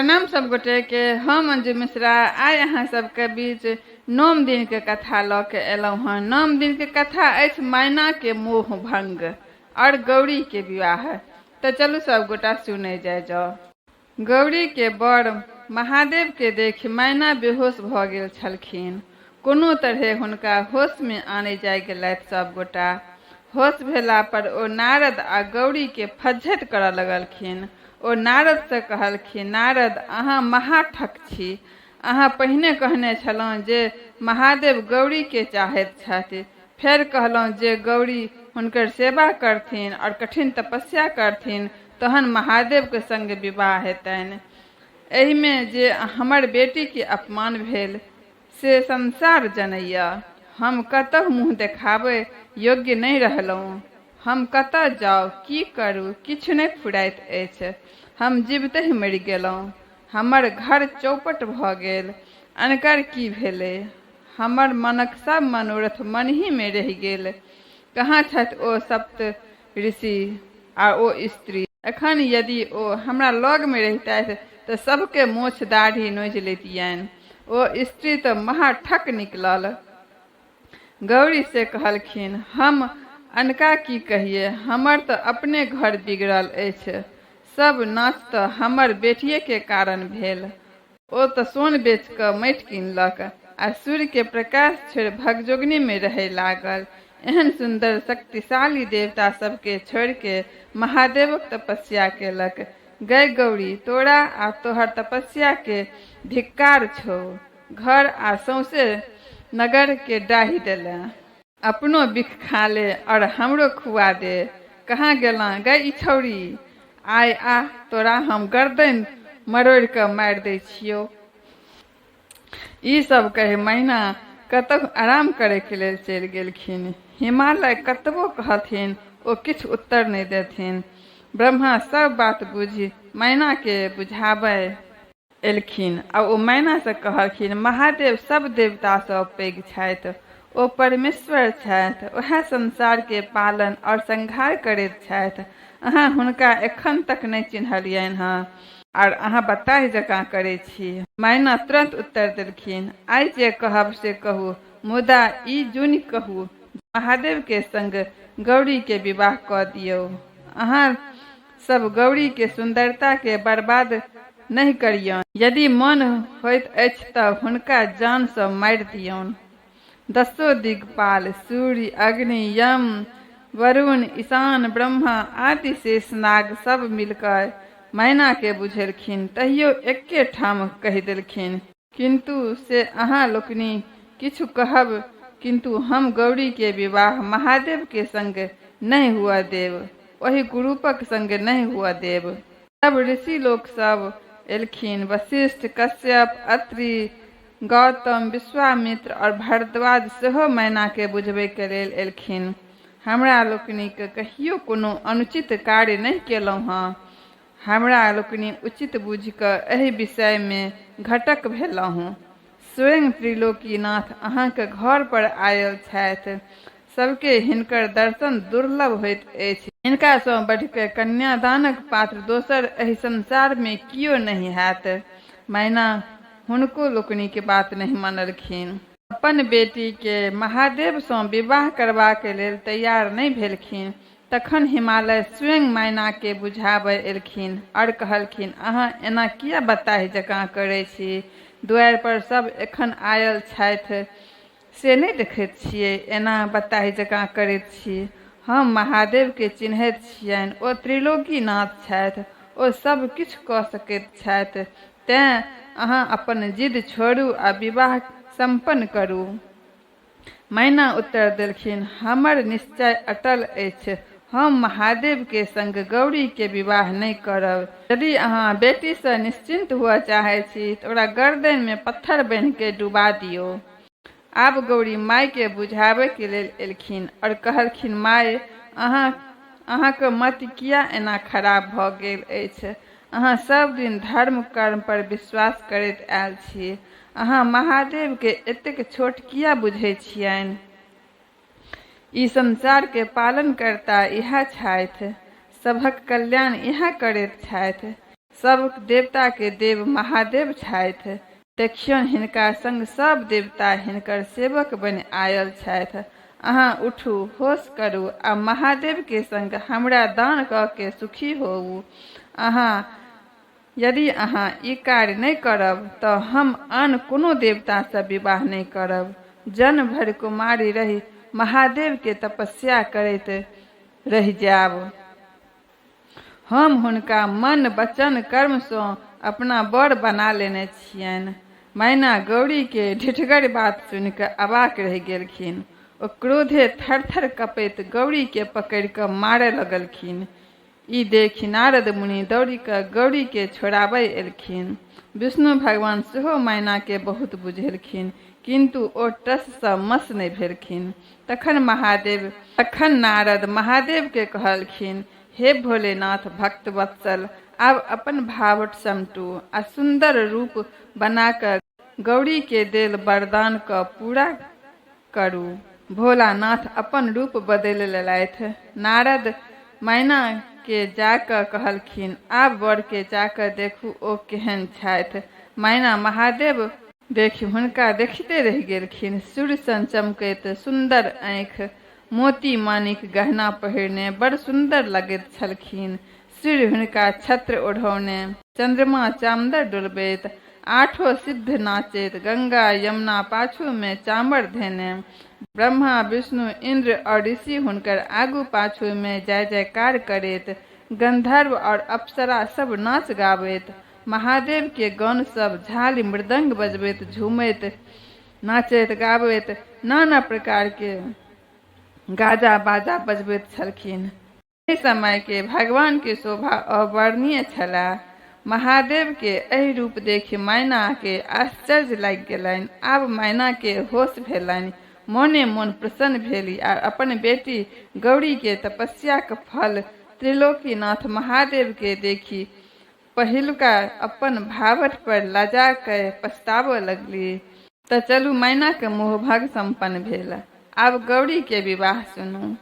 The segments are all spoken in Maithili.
प्रणाम सब गोटे के। हम अंजू मिश्रा आइ अहाँ सबके बीच नौम दिन के कथा लऽ के एलहुँ हँ। नौम दिन के कथा अछि मैना के मोह भंग और गौरी के विवाह। तऽ चलू सब गोटा सुनै जाय जाउ। गौरी के बर महादेव के देखि मैना बेहोश भऽ गेल छलखिन। कोनो तरहे हुनका होश मे आनै जाय गेलथि सब गोटा। होश भेला पर ओ नारद आ गौरी के फज्झति करऽ लगलखिन। ओ नारदसँ कहलखिन, नारद, अहाँ महाठक छी। अहाँ पहिने कहने छलहुँ जे महादेव गौरीकेँ चाहैत छथि। फेर कहलहुँ जे गौरी हुनकर सेवा करथिन आओर कठिन तपस्या करथिन तहन महादेवक संग विवाह हेतनि। एहिमे जे हमर बेटीके अपमान भेल से संसार जनैए। हम कतहु मुँह देखाबय योग्य नहि रहलहुँ। हम कतऽ जाउ, की करू, किछु नहि फुराइत अछि। हम जिबतहि मरि गेलहुँ। हमर घर चौपट भऽ गेल। अनकर की भेलै? हमर मनक सभ मनोरथ मनहिमे रहि गेल। कहाँ छथि ओ सप्त ऋषि आ ओ स्त्री? एखन यदि ओ हमरा लगमे रहितथि तऽ सभके मोछ-दाढ़ी नोचि लैतियनि। ओ स्त्री तऽ महाठक निकलल। गौरी से कहलखिन, हम अनका की कहियै, हमर तऽ अपने घर बिगड़ल अछि। सभ नाच तऽ हमर बेटिएके कारण भेल। ओ तऽ सोन बेचि कऽ माटि कीनलक आ सूर्यके प्रकाश छोड़ि भगजोगनीमे रहय लागल। एहन सुन्दर शक्तिशाली देवता सभके छोड़िके महादेवक तपस्या केलक। गै गौरी, तोरा आ तोहर तपस्याके धिक्कार छौ। घर आ सौंसे नगरके डाहि देलेँ। अपनो बिख खा ले और हमरो खुआ दे। कहाँ गेलँ गै ई छौड़ी? आइ आ, तोरा हम गरदनि मरोड़ि कऽ मारि दै छियौ। ई सब कहि मैना कतहु आराम करैके लेल चलि गेलखिन। हिमालय कतबो कहथिन ओ किछु उत्तर नहि देथिन। ब्रह्मा सब बात बुझि मैनाके बुझाबय एलखिन आ ओ मैनासँ कहलखिन, महादेव सब देवतासँ पैघ छथि। ओ परमेश्वर छथि। ओएह संसारके पालन आओर संहार करैत छथि। अहाँ हुनका एखन तक नहि चिन्हलियनि हँ आओर अहाँ बताहि जकाँ करैत छी। मैना तुरन्त उत्तर देलखिन, आइ जे कहब से कहू, मुदा ई जुनि कहू जे महादेवके संग गौरीके विवाह कऽ दियौ। अहाँ सब गौरी के सुन्दरता के बर्बाद नहि करियौन। यदि मन होइत अछि तऽ हुनका जान सँ मारि दियौन। दसो दिगपाल, सूर्य, अग्नि, यम, वरुण, ईशान, ब्रह्मा आदि शेषनाग सब मिलिकय मैना केँ बुझेलखिन, तहियो एक्के ठाम कहि देलखिन। किन्तु से अहाँ लोकनि किछु कहब किन्तु हम गौरी के विवाह महादेव के संग नहि हुअ देब, ओहि कुरूपक संग नहि हुअ देब। तब ऋषि लोक सब एलखिन, वशिष्ठ, कश्यप, अत्रि, गौतम, विश्वामित्र और भरद्वाज सेहो मैना के बुझबै के लेल एलखिन। हमरा लोकनिक कहियो कोनो अनुचित कार्य नहि केलहुँ हँ। हमरा लोकनि उचित बूझि कऽ एहि विषयमे घटक भेलहुँ। स्वयं त्रिलोकीनाथ अहाँक घर पर आयल छथि। सबकेँ हिनकर दर्शन दुर्लभ होइत अछि। हिनका सँ बढ़िकय कन्यादानक पात्र दोसर एहि संसार मे कियो नहि हैत। मैना हुनको लोकनिक बात नहि मानलखिन। अपन बेटी केँ महादेव सँ विवाह करबाक लेल तैयार नहि भेलखिन। तखन हिमालय स्वयं मैनाकेँ बुझाबय एलखिन आओर कहलखिन, अहाँ एना किए बताहि जकाँ करै छी? दुआरि पर सभ एखन आयल छथि से नहि देखैत छियै? एना बताहि जकाँ करैत छी? हम महादेवकेँ चिन्हैत छियनि। ओ त्रिलोकीनाथ छथि। ओ सभ किछु कऽ सकैत छथि। तेँ अहाँ अपन जिद छोड़ू आ विवाह सम्पन्न करू। मैना उत्तर देलखिन, हमर निश्चय अटल अछि। हम महादेव के संग गौरी के विवाह नहि करब। यदि अहाँ बेटी सँ निश्चिन्त हुअ चाहैत छी त ओकरा गर्दनि मे पत्थर बान्हि के डुबा दियौ। आब गौरी माय के बुझाबय के लेल एलखिन और कहलखिन, माय, अहाँ अहाँक मति किया एना खराब भ गेल अछि? अहाँ सब दिन धर्म-कर्म पर विश्वास करैत आयल छी। अहाँ महादेव के एतेक छोट किया बुझै छियनि? ई संसार के पालनकर्ता इएह छथि। सभक कल्याण इएह करैत छथि। सब देवता के देव महादेव छथि। देखियौन हिनका संग सब देवता हिनकर सेवक बनि आयल छथि। अहाँ उठू, होश करू आ महादेव के संग हमरा दान कऽ के सुखी होउ। अहाँ यदि अहाँ ई कार्य नहि करब तऽ हम आन कोनो देवता सँ विवाह नहि करब। जन्म भरि कुमारि रहि महादेव के तपस्या करैत रहि जायब। हम हुनका मन, वचन, कर्म सँ अपना वर बना लेने छियनि। मैना गौरी के ढिठगर बात सुनि कऽ अवाक रहि गेलखिन। ओ क्रोधे थर-थर कँपैत गौरी के पकड़ि कऽ मारय लगलखिन। ई देखि नारद मुनि दौड़ि कऽ गौरी के छोड़ाबय एलखिन। विष्णु भगवान सेहो मैना के बहुत बुझेलखिन, किन्तु ओ टस सँ मस नहि भेलखिन। तखन महादेव तखन नारद महादेव के कहलखिन, हे भोलेनाथ भक्तवत्सल, आब अपन भावट समटू आ सुन्दर रूप बना कऽ गौरी के देल वरदान कऽ पूरा करू। भोलानाथ अपन रूप बदलि लेलथि। नारद मैना के जा कऽ कहलखिन, आब वर के जा कऽ देखू ओ केहन छथि। मैना महादेव देखि हुनका देखिते रहि गेलखिन। सूर्य सन चमकैत सुन्दर आँखि, मोती मानिक गहना पहिरने बड़ सुन्दर लगैत छलखिन। सूर्य हुनका छत्र ओढ़ौने, चन्द्रमा चामदर डोलबैत, आठो सिद्ध नाचैत, गंगा यमुना पाछू मे चामर धेने, ब्रह्मा, विष्णु, इन्द्र और ऋषि हुनकर आगू पाछू मे जय जयकार करैत, गंधर्व और अप्सरा सब नाच गाबैत, महादेव के गण सब झालि मृदंग बजबैत झूमैत नाचैत गाबैत नाना प्रकार के गाजा बाजा बजबैत छलखिन। एहि समय के भगवान के शोभा अवर्णनीय छलाह। महादेव के एहि रूप देखि मैना के आश्चर्य लागि गेलनि। आब मैना के होश भेलनि। मोने मोन प्रसन्न भेली आर अपन बेटी गौरी के तपस्याक फल त्रिलोकीनाथ महादेव के देखि पहिलुका अपन भावट पर लजा कए पछताबऽ लगली। तऽ चलू मैनाक मोहभग सम्पन्न भेल। आब गौरी के विवाह सुनू।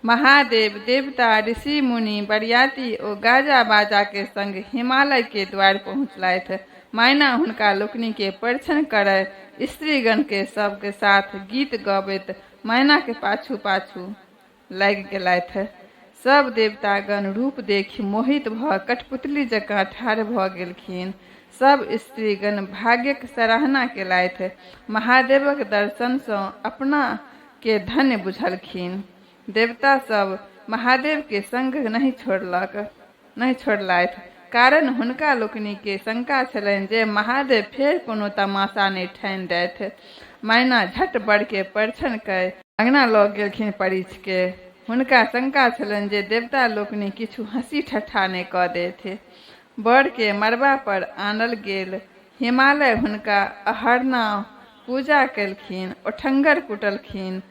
महादेव, देवता, ऋषि मुनि, बरियाती ओ गाजा बाजा के संग हिमालय के द्वार पहुँचलथि। मैना हुनका लोकनि के परिछन करय स्त्रीगण के सब के साथ गीत गबैत मैना के पाछू पाछू लागि गेलथि। सभ देवतागण रूप देखि मोहित भऽ कठपुतली जकाँ ठाढ़ भऽ गेलखिन। सभ स्त्रीगण भाग्यक सराहना केलथि। महादेवक दर्शनसँ अपना के धन्य बुझलखिन। देवता सभ महादेव के संग नहि छोड़लक नहि छोड़लथि, कारण हुनका लोकनि के शंका छलनि जे महादेव फेर कोनो तमाशा नहि ठानि दैथ। मैना झट वर के परिछन कय अंगना लऽ गेलखिन परिछ के। हुनका शंका छलनि जे देवता लोकनि किछु हँसी ठट्ठा नहि कऽ देथि। वर के मड़बा पर आनल गेल। हिमालय हुनका अहरना पूजा केलखिन, ओठंगर कुटलखिन।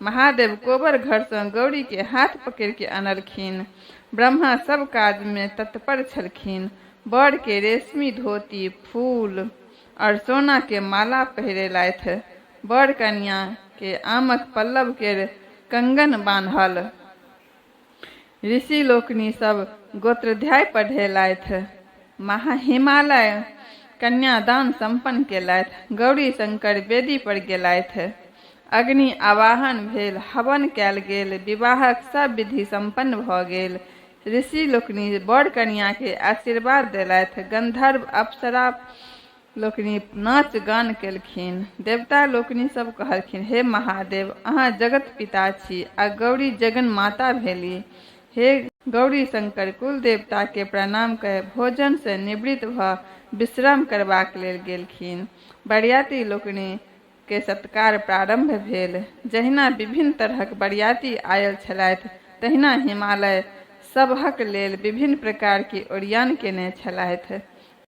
महादेव कोबर घर सँ गौरी के हाथ पकड़ि के अनलखिन। ब्रह्मा सब काज मे तत्पर छलखिन। वर के रेशमी धोती, फूल और सोना के माला पहिरेलथि। वर कनिया के आमक पल्लव केर कंगन बान्हल। ऋषि लोकनि सब गोत्राध्याय पढ़ेलथि। हिमालय कन्यादान सम्पन्न केलथि। गौरी शंकर वेदी पर गेलथि। अग्नि आवाहन भेल, हवन कयल गेल, विवाहक सब विधि सम्पन्न भऽ गेल। ऋषि लोकनि वर कनिया के आशीर्वाद देलथि। गंधर्व अप्सरा लोकनि नाच गान केलखिन। देवता लोकनि सब कहलखिन, हे महादेव, अहाँ जगत पिता छी आ गौरी जगन माता भेली। हे गौरी शंकर कुल देवता के प्रणाम कय भोजन सँ निवृत्त भऽ विश्राम करबाक लेल गेलखिन। बरियाती लोकनि के सत्कार प्रारंभ भेल। जहिना विभिन्न तरहक बरियाती आयल छलथि तहिना हिमालय सबहक लेल विभिन्न प्रकार के ओरियान केने छलथि।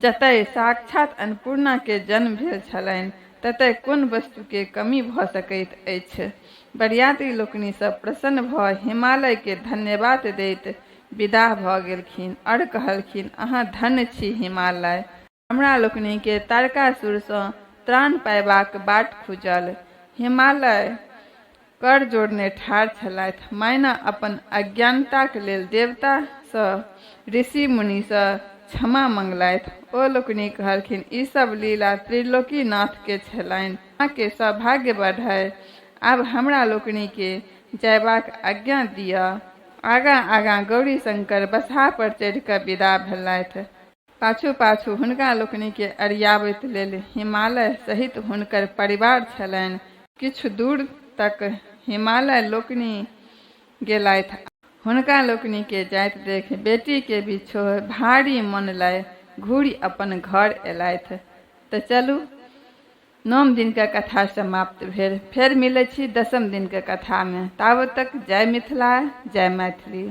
जतय साक्षात अन्नपूर्णा के जन्म भेल छलनि ततय कोन वस्तु के कमी भ सकैत अछि। बरियाती लोकनि सब प्रसन्न भ हिमालय के धन्यवाद दैत विदाह भ गेलखिन और कहलखिन, अहाँ धन्य छी हिमालय। हमरा लोकनि के तारकासुर सँ त्राण पायबाक बाट खुजल। हिमालय कर जोड़ने ठाढ़ छलथि। मैना अपन अज्ञानताक लेल देवता सँ, ऋषि मुनि सँ क्षमा मंगलथि। ओ लोकनि कहलखिन, ई सब लीला त्रिलोकीनाथ के छलनि। अहाँके सौभाग्य बढ़य। आब हमरा लोकनि के जयबाक आज्ञा दिअ। आगाँ-आगाँ गौरीशंकर बसहा पर चढ़ि कऽ विदा भेलथि। पाछू-पाछू हुनका लोकनि के अरियाबैत लेल हिमालय सहित हुनकर परिवार छलनि। किछु दूर तक हिमालय लोकनि गेलथि। हुनका लोकनि के जाइत देखि बेटी के बिछोह भारी मन लय घुरि अपन घर एलथि। तऽ चलू नौम दिनके कथा समाप्त भेल। फेर मिलै छी दसम दिनके कथामे। ताबत तक जय मिथिला, जय मैथिली।